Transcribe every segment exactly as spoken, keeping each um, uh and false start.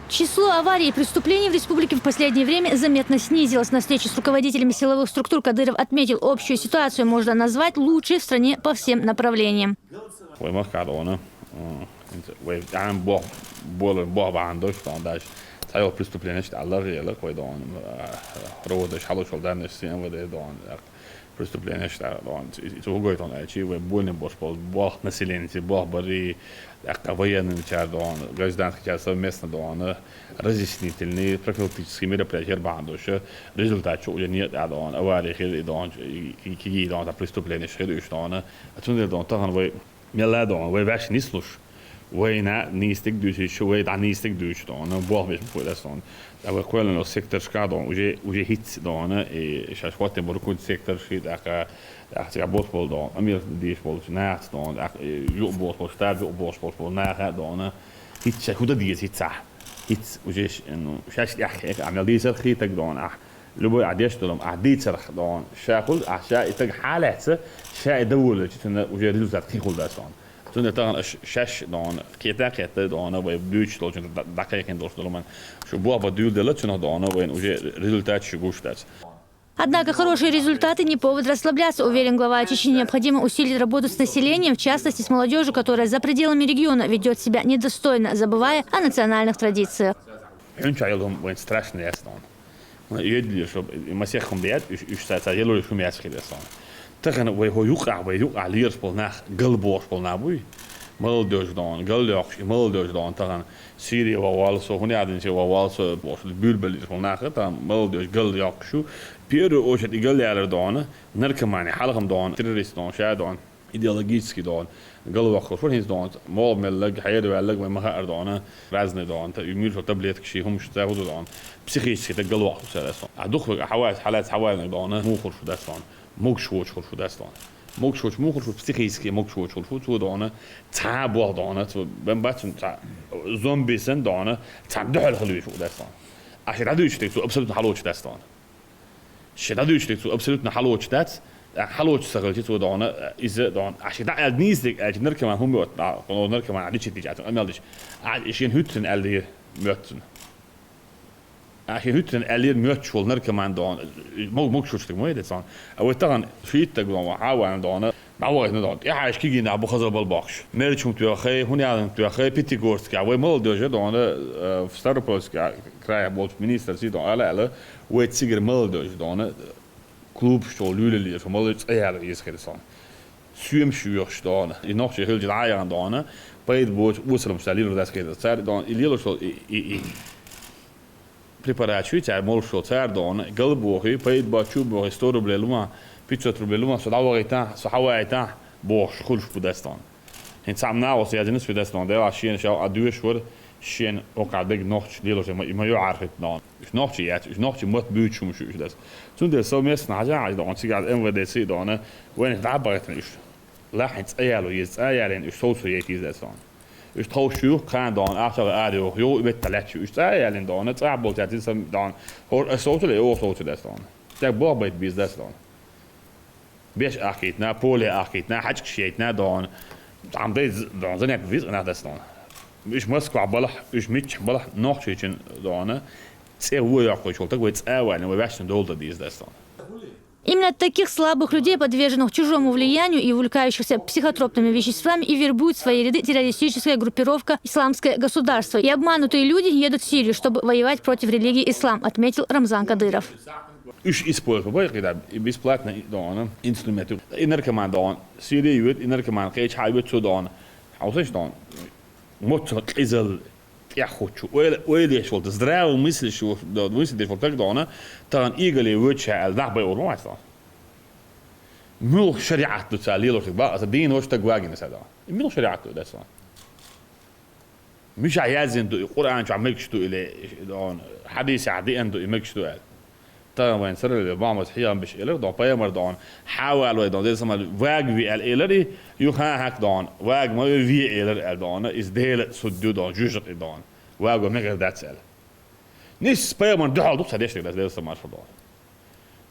Число аварий и преступлений в республике в последнее время заметно снизилось. На встрече с руководителями силовых структур Кадыров отметил, общую ситуацию можно назвать лучшей в стране по всем направлениям. Вай махкар она. Вай ан бо болы бо бандош тон даш. Цайо преступление что Аллах ела кой дон. Родош халош даныш сен ваде дон. Преступление что дон. Цугой тон ачи вай больный бош бол бо население бо бари. Дакка военный чар дон, гражданский чар совместно дон, разъяснительные, профилактические мероприятия бандош. Результат чу уже нет дон, авария хир дон, киги дон, преступление хир уж дон. Отсюда дон тахан вай мела дон, вай ваш нислуш. Вай на нистик дюсиш, вай да нистик дюш дон, бо беш мухуй дас дон. Да вай койлен сектор шка дон, уже уже хит дон, и шаш хватит буркун сектор ши дака Ахча бос бол дон, амир диш бол, нац дон, ах ю бос бол, штаб ю бос бол, бол наха дон. Хитча худа диес хитца. Хитц уже ну шаш ях эх амел дисер хитак дон ах. Любой адеш дон ах дисер дон. Шахул ах ша итак халаца ша довольно читана уже результат хихул дас дон. Цуна таган шаш дон, кета кета дон, вай бюч должен дакайкен дош долман. Шу бо ба дюл дела цуна дон, вай уже результат шу гуштац. Однако хорошие результаты не повод расслабляться, уверен глава Чечни. Необходимо усилить работу с населением, в частности с молодежью, которая за пределами региона ведет себя недостойно, забывая о национальных традициях. Хюнча йылгым вен страшный ястон. Мына йедли шо масехум бет, уш уш са са йылой шум яс хидесон. Таган вай хо юка, вай юка лирс полнах, гыл бош полна буй. Молодежь дон, гыл йокш, молодежь дон таган. Сирия ва валсо, хуни адин се ва валсо, бош бюлбели полнах, там молодежь гыл йокшу. Первую очередь и гыл яры дон, наркомания, халхам дон, террорист дон, ша дон, идеологический дон. Гыл вакху фур хинс дон, мол меллаг, хайр валлаг, вай маха ар дон, разный дон, та юмир шо таблетка ши хум шо та худу дон. Психический та гыл вакху сарас дон. А дух вак хавайс, халайс хавайнаг дон, му хур шо дас дон. Муг шоч хур шо дас дон. Муг шоч му хур шо психический муг шоч хур шо цу дон. Ца бо дон, цу бен бацун ца зомби сен дон. Ца дохал халуй шо дас дон. А ши радуй шо тек цу абсолютно халоч дас дон. Ши радуй шо тек цу абсолютно халоч дас. Халоч сагал чи цу дон. Из дон. А ши да эл низ дек эл наркоман хум бот. Да, коно наркоман али чи дичат. Амел дич. А шин хутсен эл дир мётсен. Ахи хутсен элир мётчул наркоман дон. Мог мог шуштык мой децон. А вот таган шиит так дон, хаван дон. Давай на дон. Я хаш киги на бухаза бал бакш. Мерчум тюахе, хунялын тюахе, Пятигорск. А вай молодежь дон, в Ставропольск край бол министр си дон. Ала ала. Вай цигер молодежь дон. Клуб что люлели, что молодежь цаяла из херсон. Сюем шуёхш дон. И нохчи хилжи лаян дон. Пайд боч усрам ша лилу дас кеда. Цар дон и лилу шо и и и. Препарат шуй цар мол шо цар дон. Гал бохи, пайд бачу бохи, сто рублей лума, пятьсот рублей лума, со давагайта, со хавайта, бохш хулш будастон. Хин сам на ос язинус будастон. Дела шиен шо а дюш вор, шиен окадыг нохч лилу ше ма ю архит дон. Уж нохчи яц, уж нохчи мот бючум шуй уж дас. Цунде совместно хажа хаж дон, цигар МВД си дон. Вен дабайтын уж. Лахин цаялу ез цаялин уж соусу ет ез дас дон. Уж тау шух кан дон, ахсал ариох, ё бетта лач уж цаялин дон, цабол цатин сам дон. Хор соусу ле о соусу дас дон. Так бо байт биз дас дон. Беш ахитна, поле ахитна, хачк шейтна дон. Там дей дон, занят виз на дас дон. Уж Москва балах, уж мич балах, нохчичин дон. Це вуя кой шол, так вай цавалин, вай вяшин долда диз дас дон. Именно таких слабых людей, подверженных чужому влиянию и увлекающихся психотропными веществами, и вербует в свои ряды террористическая группировка «Исламское государство». И обманутые люди едут в Сирию, чтобы воевать против религии ислам, отметил Рамзан Кадыров. Уж использовать бай кида бесплатно дон инструмент. И наркоман дон, Сирия юет, и наркоман кеч хай юет су дон. Хаусаш дон. Моцо кизал тяхучу. Ойл ойл ешволта, здравый мысль шо, мысль дешволта дона. Таган игале воча ал нах бай урмаса. Мул шариат ду ца лило шик ба, аса дин вош так вагин са да. Мул шариат ду даса. Миша язин ду, Куран ча мегш ду иле дон, хадис а ди эн ду мегш ду ал. Таган вайн сарале бамас хиям биш элер дон, пайгамбар дон, хавал вай дон, ден сама ваг ви ал элери, ю ха хак дон, ваг ма ви элер ал дон, из дел судду дон, жужик дон. Ваг ва мегер дац ал. Нис пайгамбар духал дух садеш ден сама шо дон.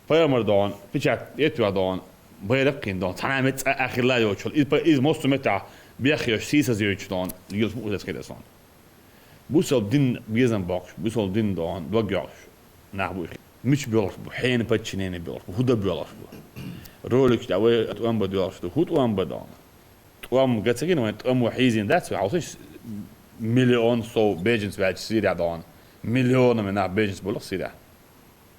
Пайгамбар дон, печать этва дон, байрак кин дон, цана мец ахилла йочул, из мосту мета бяхьёш сисаз йоч дон, юз бу дес кедесон. Бусалба дин безам боккхуш, бусалба дин дон, дог йоккхуш нах бу их. Мича боьлхуш бу, хьенан подчинение боьлхуш бу, хӀун дан боьлхуш бу. Роликаш тӀа вай тӀом бан доьлхуш ду, хӀун тӀом бан дон. ТӀом га ца гина вайн, тӀом хьийзина дац вай, хьовсаш, миллион сов беженец ваьлча Сирия дон. Миллионами нах беженец болх Сирия.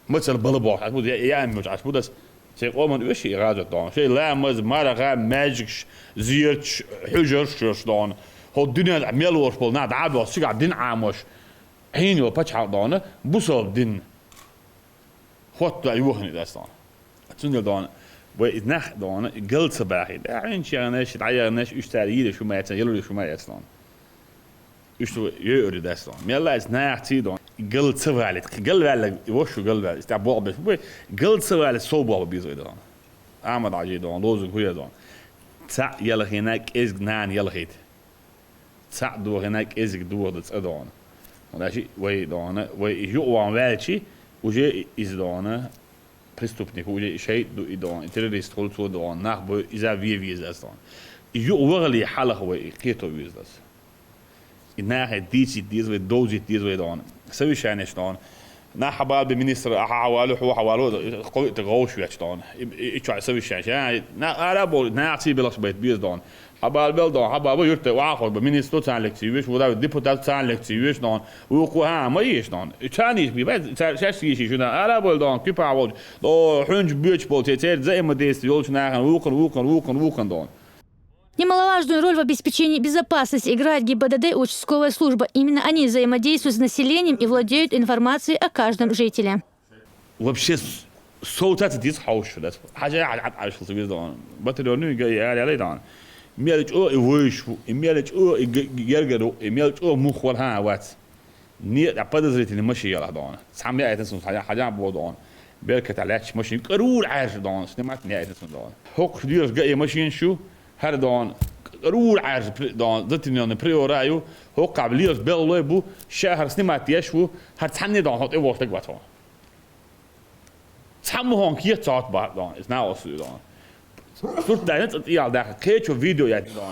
Мацал бала бохуш, Ӏаш бу, я, я аммуч Ӏаш бу дас. Цей къоман оьши и гӀазот дон. Шей ламаз, марха, маьжигаш, зерташ, хьужарш йош дон. Хо дуьнен мел вош бол, на дӀа боху, сигахь дин Ӏамош. Хьийна йо пачхьалкх дон, бусалба дин. Хотта юхани дас дон. Цундел дон. Вай и нах дон, и гал ца бахи. Да, хьин чегӀанаш, дӀаягӀанаш, уьш цара йийла шу ма яцан, ялур шу ма яц дон. Уьш цу йоьури дац дон. Мелла а иза наха ций дон. Гал ца валит. Гал ваьлла, и вошу гал ваьлла. Иза тӀа бокъ беш. Вай гал ца валит, сов бокъ беза вай дон. Ахьмад Хьажи дон, лозунг хӀу я дон. Цхьаъ ялхийна, кӀезиг нана ялхийта. Цхьаъ дохийна, кӀезиг доха да цӀа дон. Даши вай дон, вай юкъа ван ваьлчи, уже иза дон. Преступник, уже и шайтӀа ду и дон, и террорист хула цо дон, нах бу иза ве веза ас дон. И юкъа вахали хьалха вай, и кхето веза ас. И нахе дийцить деза вай, довзить деза вай дон. Совещанеш дон. Нах хьабалбе министр, а хьавалу, хьо хьавалу, кхойтта гӀовш веч дон. И, и, и чой совещанеш. А, на, ара бол, нах ци белаш байт беза дон. Хьабалбел дон, хьабалба юрта вахор ба министр цан лекци веш, вуда депутат цан лекци веш дон. Вукху ха, ма еш дон. И цан еш би, бай, цар шаш еш еш дон. Ара бол дон, кипа бол. До, хунж бюч бол, цер взаимодействие йолч нахан, вукхан, вукхан, вукхан, вукхан дон. Немаловажную роль в обеспечении безопасности играет ГИБДД и участковая служба. Именно они взаимодействуют с населением и владеют информацией о каждом жителе. Вообще, с-, сов ца ца дис хьовш шу дац. Хьажа, хьажа, хьажа, хьажа, хьажа, хьажа, дон. Батальонный га яр ялай дон. Мел чӀо и войш ву, и мел чӀо и г-, г-, гергар ву, и мел чӀо мух вал ха вац. Не, да подозрительный машин яла дон. Сам я это сун, хьажа, хьажа бо дон. Берката лач машин, карур айш дон, снимать не это сун дон. Хокх дирш га и машин шу, хар дон, карур айш при-, дон, затемнённый приораю, хокх каб лирш беллой бу, шахар снимать еш ву, хар цхьанне дон, хот и вошта гватон. Цхьамма хӀун кхета цхьаъ бахьа дон, иза наха осу дон. Сурт дайна цӀа тӀехьа даха, кхечо видео яц дон.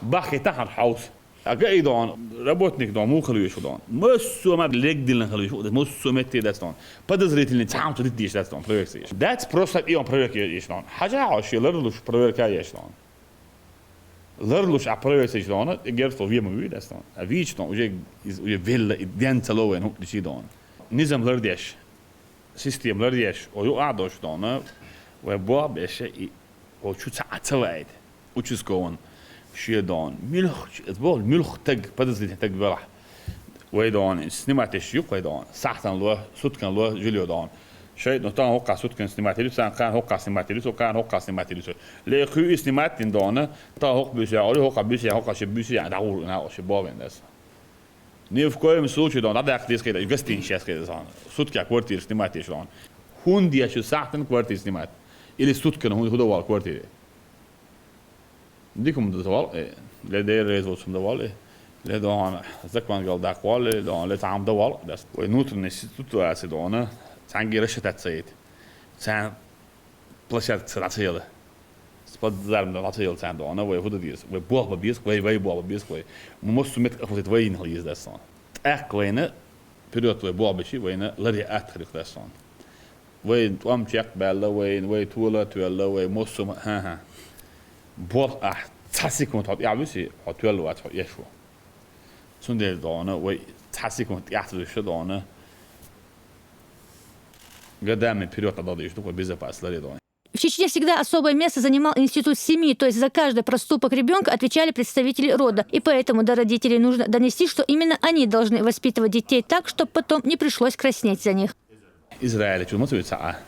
Баххе тахьар хьовс. А гаи дон, работник дон, муха хила веш дон. Массо ма легдилна хила веш, массо метте дац дон. Подозрительный цхьамца дит деш дац дон, проверка еш. Дац просто и он проверка еш дон. Хьажа хьо ши ларлуш проверка еш дон. Ларлуш а проверка еш дон, и герцо вема ви дац дон. А вич дон, уже из, уже велла, и ден цаловен, ху, дичи дон. Низам лардеш. Система лардеш, о, ю а дош дона, вай бо беша и, о, чу ца а ца вайд. Участкован ши дон. Милх, эт бо, милх таг, подозрительный таг велах. Вай дон, снимать еш юк вай дон. Сахтан ло, суткан ло, жильё дон. Шайт, ну, тан хокка суткан снимать еш, сан кан хокка снимать еш, кан хокка снимать еш. Ле ху и снимать дин дона, тан хок бюся, оли хокка бюся, хокка ши бюся, да гур на, о, ши бо вен дас. Ни в коем случае, дон, да, да, дискай, да, гостиница сейчас, дон. Сутки квартира снимать еш дон. Хунди я чу сахтан квартира снимать. Или суткан ху-, худовал квартира. Дикум давал, э, ле дер резво сум давал, э. Ле дон, закон гал да квал, ле дон, ле там давал, да. Ой, внутренняя ситуация дона, цанги расчитать цейт. Цан площадка цара цела. Спад зарм да цела цан дона, вай худа дис, вай бо ба бис, вай, вай бо ба бис, вай. Муссу мет ахватит вай нал ез дас сон. Так вайна, вперёд вай бо ба чи, вайна лари атхрих дас сон. Вай тӀом чекх баьлла, вай, вай тола тоьлла, вай муссу ма, ха-ха. Бо а цхьа секунд хьо тӀехь виси, хьо тоьлла вац, хьо еш ву. Цундела дона, вай цхьа секунд тӀехь ца дуьсча дона. Годами вперёд а дадийш ду, вай безопасно лари дона. В Чечне всегда особое место занимал институт семьи, то есть за каждый проступок ребёнка отвечали представители рода, и поэтому до родителей нужно донести, что именно они должны воспитывать детей так, чтобы потом не пришлось краснеть за них. Израиль чу ма ца вица а.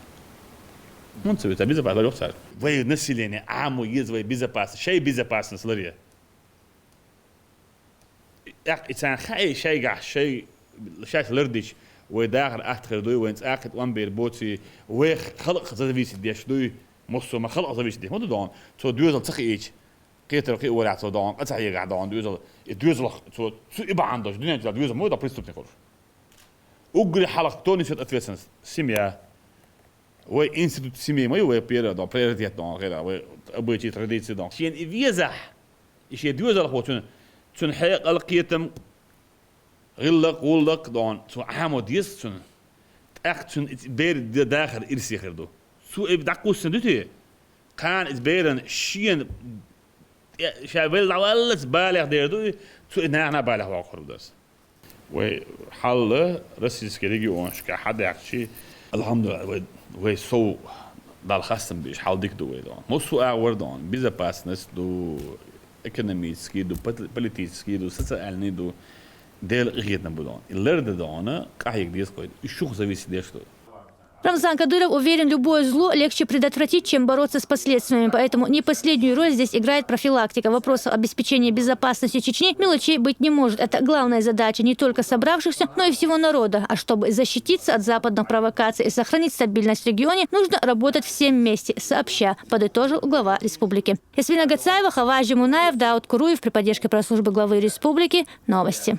Ма ца вица, безопасно лари цар. Вай население, а мо ез вай безопасно, шай безопасность лари. Ах, и цан хай шайгахь, шай, шайх лардич, вай дахар атхар дуй, вайн цӀакхит ламбер боци, вай халкъ зависит деш дуй, муссу ма халкъ зависит деш, ма ду дон. Цо доьзал ца хиич, кхетар кхи варя цо дон, къа ца хьегахь дон, доьзал, и доьзал цо, цу и баан дош, дуьнен цо доьзал, ма ду преступник хуш. Угри халкъ, кто несёт ответственность? Семья. Вай институт семьи ма ю, вай первый дон, приоритет дон, гӀира, вай обычай, традиции дон. Шен и везахь, и шен доьзалхо цуьнан, цуьнан хьекъал, кхетам, ГӀиллакх, гӀуллакх дон, цу Ӏамо деза цунна. ТӀаккха цунна иза бер де дахар ирсе хир ду. Цу и дӀакхуссана ду те? Кхана иза беран шена тӀе-, ша вел дӀаваллац балех дер ду, цу и нахана балех воккхур ду аса. Вай хьалла российский регионашка хьадаьхчи, алхьамдулиллахӀ, вай, вай сов Далла хастам беш, хьал дика ду вай дон. Массо а агӀор дон, безопасность ду, экономический ду, пот-, политический ду, социальный ду, Дела къахетам бу дон. И ларда дона, къахьега деза кхой. И шух зависит деш ду. Рамзан Кадыров уверен, любое зло легче предотвратить, чем бороться с последствиями, поэтому не последнюю роль здесь играет профилактика. В вопросах обеспечения безопасности Чечни мелочей быть не может. Это главная задача не только собравшихся, но и всего народа. А чтобы защититься от западных провокаций и сохранить стабильность в регионе, нужно работать всем вместе, сообща, подытожил глава республики. Ясмина Гацаева, Хаважи Мунаев, Дауд Куруев при поддержке пресс-службы главы республики. Новости.